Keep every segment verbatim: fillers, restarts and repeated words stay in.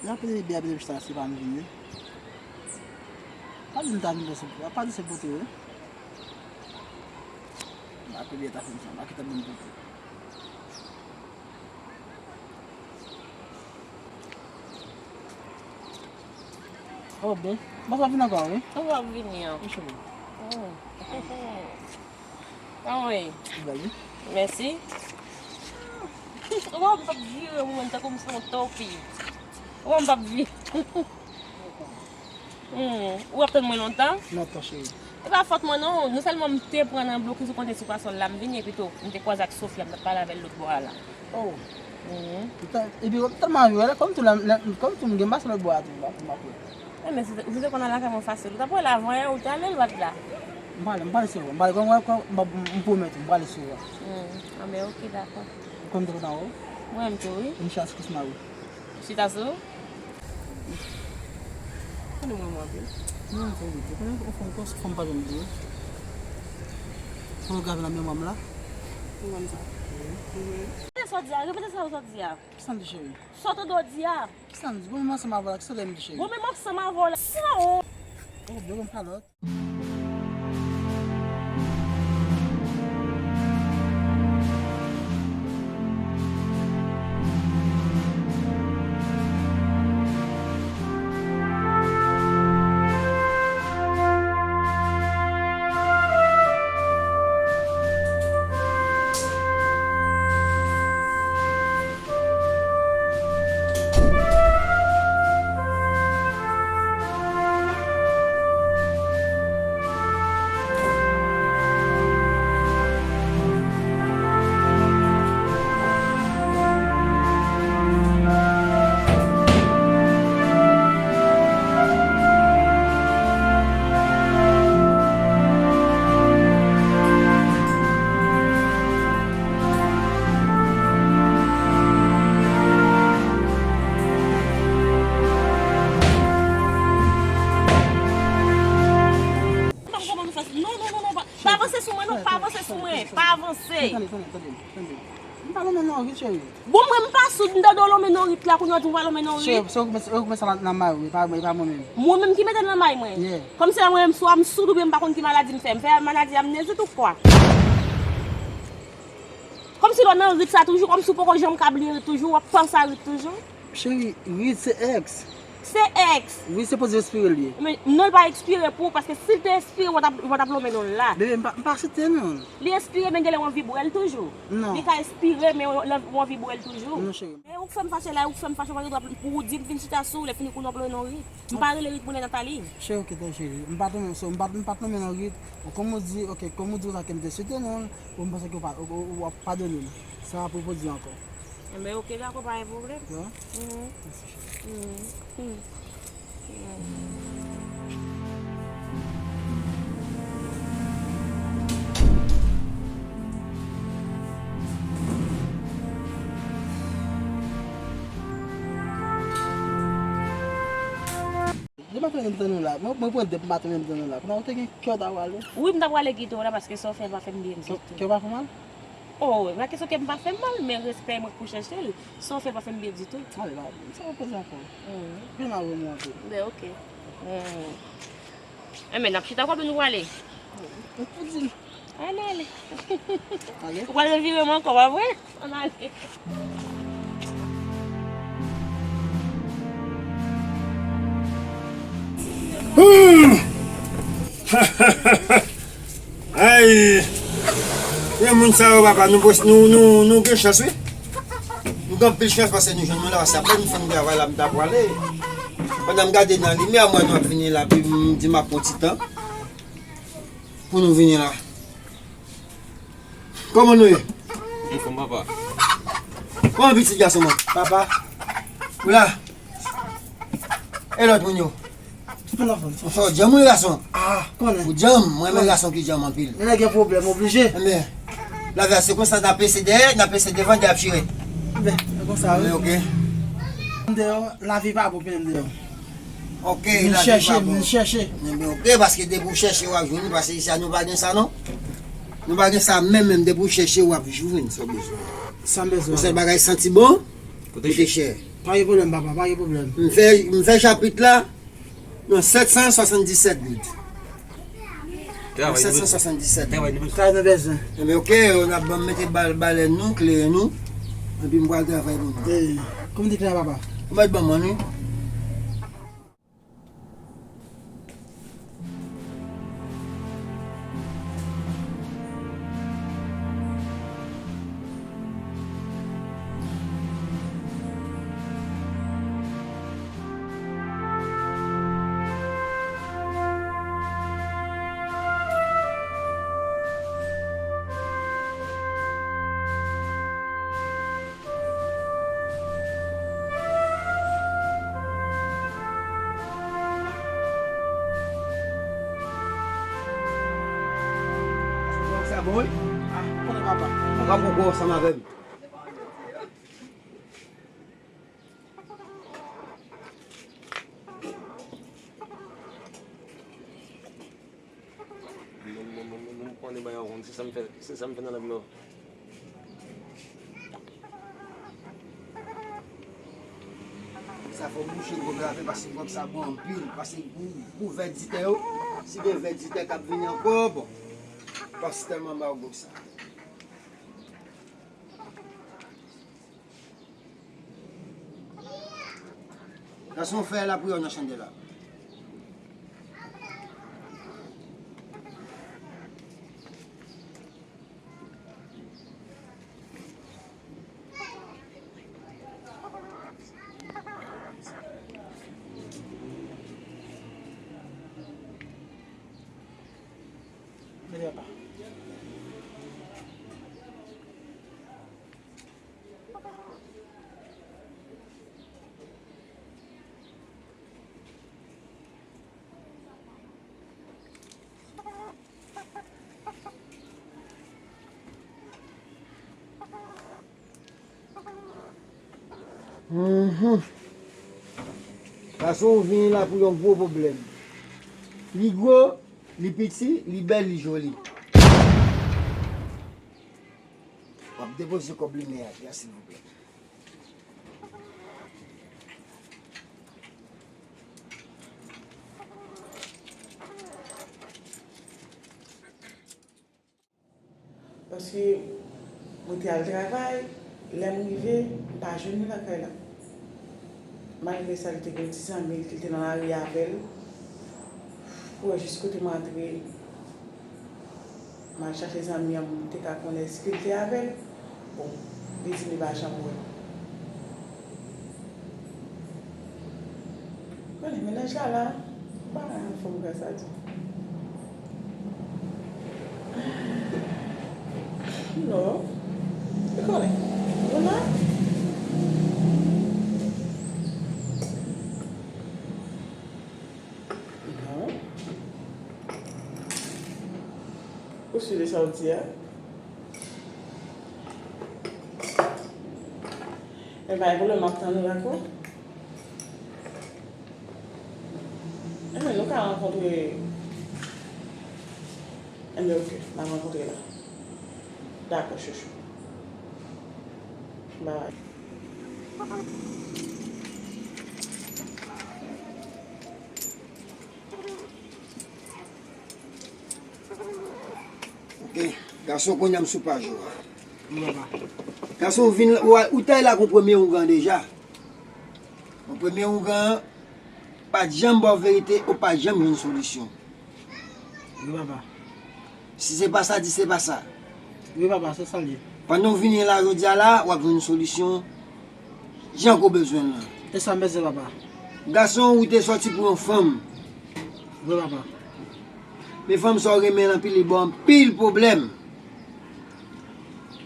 Rapele bebe a, bebe sa, se pa m vini. Pa di m ta vin, pa di se pote, wi. Rapele ta fè m sa, pa kite m vin pote. Oh, ben. Mwen pa vin ankò, wi. Ou pa vini an. Wi, cheri. Oh. Anmwey. Ou bèl, wi. Mèsi. Ou wè m p ap vire ou menm tankou m se yon topi. Ou wè m p ap vire. Hmm. Ou ap tann mwen lontan? Lontan, cheri. E pa fòt mwen non, non sèlman m te pran nan blokis ou konte sou pasòl la, m vini epi tou, m te kwaze ak Sofia, m t ap pale avè l lòt bò a la. Oh. Mhm. Epi, m tèlman anvi wè l, kòm tou, lè, lè, kòm tou m gen m pase lòt bò a tou, m ap wè. E, men si te, si te konn al lakay mwen fasil, ou t ap wè l avan yè, ou t ale, l pa t la. M prale, m prale sou ou, m prale, kòm, kòm, m, m pwomèt ou, m prale sou ou. Hmm. Anben, oke, dakò. Ou konn m te kontan wè w? Mwen menm tou, wi. M chita sou kous mari. Chita sou? Tande mwen, mwen anpil. Non, fò vite. Konnen ou fè yon kòs, fò m pa janm bliye. Fò nou gade nan memwa m la. Ou konn sa. Mhm. Repete sa w di a, repete sa w sot di a. Kisa m di, cheri? Sa w tande w di a. Kisa m di? Bon, menm ansanm avè w la, kisa w tande m di, cheri? Bon, menm ansanm avè w la. Sa w. Oh, bebe, m pa lòt. Non, non, non, non, pa, pa avanse sou mwen, non, pa avanse sou mwen, pa avanse. Tande, tande, tande, tande. M pa lonmen non, Rit, cheri. Bon, mwen, m pa soud, m tande w lonmen non, Rit, la, kounye a w di m pa lonmen non, Rit. Cheri, se ou ki mete, ou ki mete sa nan, nan may ou, e pa, e pa mwen menm. Mwen menm ki mete l nan may mwen? Yeah. Kòmsi la mwen menm, swa m soud oubyen m pa konn ki maladi m fè. M fè maladi amnezi tout fwa. Kòmsi lè w nan rit sa toujou, kòmsi w poko janm ka bliye rit toujou, w ap panse a rit toujou. Cheri, rit se èks. Se èks. Rit se poze espire l ye. Men non, l pa ekspire pou ou, paske si l te ekspire, w t ap, w t ap lonmen non l la. Bebe, m pa, m pa site non. Li ekspire, men genlè w anvi bwè l toujou. Non. Li ka ekspire, men w, w anvi bwè l toujou. Non, cheri. E ou k fè m fache la, ou k fè m fache, w pa gen dwa pou ou di m vin chita sou, lè fini kounye a w ap lonmen non rit. M pa rele rit moulen Nathalie. Cheri, oke, tande cheri. M pa t lonmen, so, m pa, m pa t lonmen non rit. Kòm ou di, oke, kòm ou di konsa ke m te site non l, bon, m panse ke w pa, w, w, w ap padone m. Sa pa pou w di ankò. Enben, oke, dakò, pa gen pwoblèm. Wi. Mhm. Mèsi, cheri. Mhm. Mhm. Depi maten menm tann ou la. Mwen, mwen pran de maten menm tann ou la. Kounye a ou te gen kè w ta prale? Wi, m ta prale kite w la paske sa w fè pa fè m byen ditou. Kè w pa fè w mal? Oh, pa kesyon kè m pa fè m mal, men respè mwen k pou chèche l. Sa w fè pa fè m byen ditou. Ale, pa, sa pa poze ankò. Mhm. Byen mal wè mwen anpil. Ben, oke. Mhm. Enben, n ap chita kote nou prale. Ou pou di m. Ann ale. Ale. Ou pral revire m ankò, pa vre? Ann ale. Hmm. Ay! Men moun sa yo, papa, nou pwes-, nou, nou, nou gen chans, wi. Nou gen anpil chans paske nou jwenn nou la, paske apre nou fin travay la, m ta prale. Pandan m gade nan limyè, m wè nou ap vini la, epi m di m ap pran ti tan pou nou vini la. Kòman nou ye? Anfòm, papa. Kòman pitit gason mwen? Papa. Ou la? E lòt moun yo? Tout moun anfòm. Ou fè w djanm wi gason. Ah, konnen. Ou djanm, mwen renmen gason ki djanm anpil. Lè gen pwoblèm, oblije. Enben, lavi a se konsa, n ap pese dèyè, n ap pese devan, dèyè ap chire. Enben, se konsa wi. Enben, oke. Deyò, lavi pa bon, pen deyò. Oke, vin chèche, vin chèche. Enben, oke, paske depi w chèche, w ap jwenn, paske isi a nou pa gen sa non. Nou pa gen sa menm, menm depi w chèche, w ap jwenn sa w bezwen. Sa m bezwen. Yon sèl bagay santi bon, Koute chè. Pa gen pwoblèm, papa, pa gen pwoblèm. M fè, m fè chapit la nan sèt san swasanndisèt goud. Nan sèt san swasanndisèt goud. Sa nou bezwen. Enben, oke, n ap ban m mete bal, balèn nou, kleren nou. Epi m pral travay pou nou. Eh, kòman te travay, papa? Ou mèt ban m, wi. Sa bon, wi? Ah, konnen papa. Papa poko ansanm avè m. Mwen, mwen, mwen, mwen, mwen konnen bagay an wonn, se sa m fè, se sa m fè nan lavi mwen. Sa fò bouche gòb la fè, paske gòb sa bon anpil, paske pou, pou vèditè yo, si gen vèditè k ap vini ankò, bon, pastè tèlman ba yo gòb sa. Gason, fè lapriyè w nan chandèl la. Mete apa. Mhm. Gason, ou vini la pou yon gwo pwoblèm. Li gwo, li piti, li bèl, li joli. W ap depoze kòb limyè a, silvouplè. Paske mwen te al travay, lè m rive, m pa jwenn li lakay la. Malgre sa, li te gen ti zanmi l ki te nan lari avè l. Pou wè jis kote m antre, m al chache zanmi an, m te ka konnen èske l te avè l. Bon, li di li pa janm wè l. Konnen mennaj la la, m pa anfòm gras a Dye. Non. Ou konnen. Ou la? Non. Ou si de sa w di a? Men pa gen pwoblèm, m ap tann ou, dakò? Enben, nou ka rankontre. Enben, oke, n ap rankontre la. Dakò, chouchou. Bye. Ok, gason, kounye a m sou paj ou a. Wi, papa. Gason, ou vin, ou, ou t al la gon premye ougan deja. Gon premye ougan, pa t janm ba w verite, ou pa t janm jwenn solisyon. Wi, papa. Si se pa sa, di se pa sa. Wi, papa, se sa l ye. Pandan w vini la jodi a la, w ap jwenn solisyon jan ke w bezwen l lan. E sa m bezwen, papa. Gason, ou te sòti pou yon fanm. Wi, papa. Men fanm sa w renmen l anpil, li ba w anpil pwoblèm.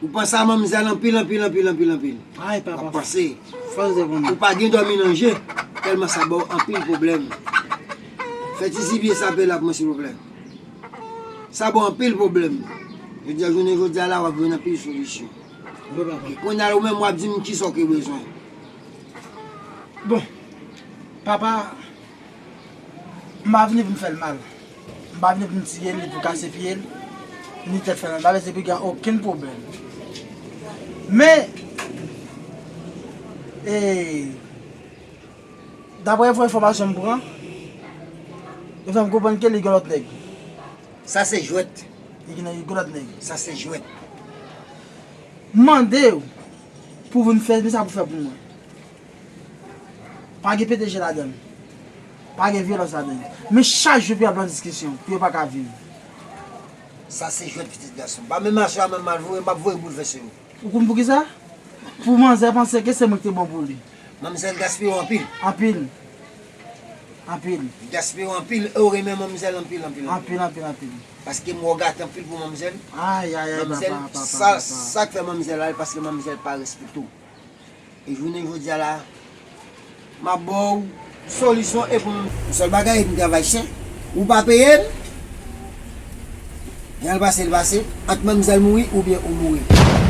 Ou panse a manmzèl anpil, anpil, anpil, anpil, anpil. Ay, papa. W ap panse. Fòs de pou mwen. Ou pa gen dòmi nan je, tèlman sa ba w anpil pwoblèm. Fè ti zibye sape la pou mwen, silvouplè. Sa ba w anpil pwoblèm. Jodi a, jounen jodi a la, w ap jwenn anpil solisyon. Wi, papa. E kounye a, ou menm, w ap di m kisa w ke bezwen. Bon, papa, m pa vini pou m fè l mal. M pa vini pou m tiye l, ni pou kase pye l, ni tèt fè l mal. M pa vle se pou gen okenn pwoblèm. Men, E, daprè enfòmasyon m pran, yo fè m konprann ke li gen lòt nèg. Sa se jwèt. Li gen, li gen lòt nèg. Sa se jwèt. M mande w pou vin fè, men sa pou fè pou mwen. Pa gen pete je ladan l. Pa gen vyolans ladan l. Men chak jou pou y ap nan diskisyon, pou yo pa ka viv. Sa se jwèt pitit gason. Pa menm aswè a menm m al voye, m ap voye boulvèse yo. Ou konn poukisa? Pou manzè panse ke se mwen ki te bon pou li. Manmzèl gaspiye w anpil. Anpil. Anpil. Gaspiye w anpil, e w renmen manmzèl anpil, anpil, anpil. Anpil, anpil, anpil. Paske m wè w gate anpil pou manmzèl. Ay, ay, ay, Manmzèl, papa, papa, sa, papa. Sa k fè manmzèl la, paske manmzèl pa respekte w. E jounen jodi a la, m ap ba w solisyon e pou m. Yon sèl bagay, m travay chè. Ou pa peye m, jan l pase, l pase. Ant manmzèl mouri oubyen ou mouri.